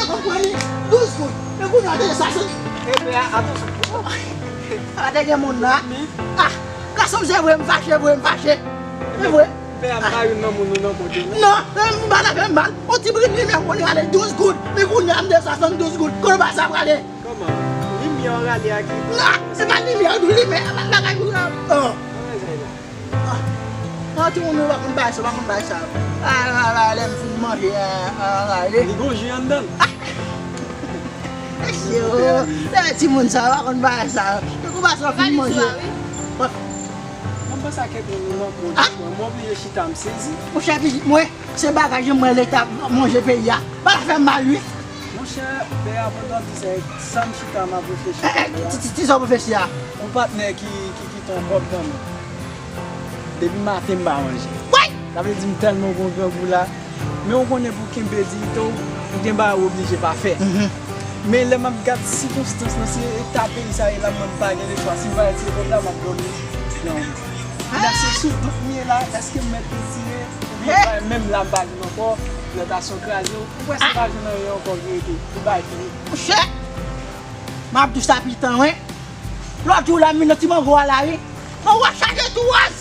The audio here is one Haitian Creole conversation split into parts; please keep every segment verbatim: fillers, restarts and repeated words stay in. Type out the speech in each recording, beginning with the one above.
Konprann li, douz goud. Men kounye a te sa se. Epi a, atansyon. A te gen moun la. Ah, gason m se vre m fache, vre m fache. Se vre. Pè a pa youn nan moun nou nan kont yo, non? Non, m pa nan fè m mal. On ti bri limyè m konn rale douz goud. Men kounye a m te swasanndouz goud. Kote bagay sa prale? Kòman? Limyè w rale a ki? Non, se pa limyè, limyè, bagay pou la. Oh. An, timoun, nou pa konn bay sa, pa konn bay sa. Ah, ah, ah, lè m fin manje, ah, ah, ah, li gon ji anndan l. Mesye, oh, lè timoun sa, pa konn bay sa. Yo konn bay sa, fin manje. Mwen panse a kèk moun nou nan kont, mwen oblije chita, m sezi. Monchè, pitit mwen, se bagay jan mwen leta manje peyi a. Pa fè m mal, wi. Monchè, pè a, pandan di sa, sa m chita, m ap reflechi. Eh, eh, ti, ti, ti sa w reflechi a? Yon patnè ki, ki kite yon kòb nan men. Depi maten m pa manje. Sa vle di m tèlman gon grangou la. Men ou konnen pou kenbe diyite w, ou gen bagay ou oblije pa fè. Men lè m ap gad sikonstans lan, se eta peyi sa ye la, mwen m pa gen lechwa. Si m pa retire kòb la, m ap dòmi nan yon. Kounye a se sou dout m ye la, èske m mèt retire, oubyen bay menm la m pa di m ankò, plantasyon kraze, ou kwè se pa jwenn anyen ankò ki rete, pou bay fini. Monchè, m ap di w sa pitan, wi. Lòt jou la, m vin nan ti mango a la, wi. Mango a chaje tou wòz.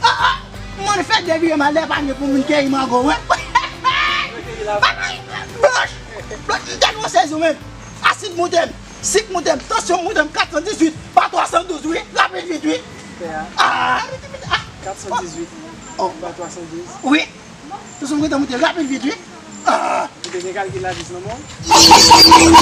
Ah, ah. Mwen fè de vire m al dèpanye pou moun keyi mango, wi. Blanch. Blanch, m tèlman sezi, wi, menm. Asid moute m, sik moute m, tansyon moute m, katsandizuit, pa twasandouz, wi. Rapid vit, wi. Ah, vit, vit, ah. Katsandizuit, pa twasandouz. Wi. Tansyon m gentan moute rapid vit, wi. Ah. Ou te gen kalkilatris nan men w?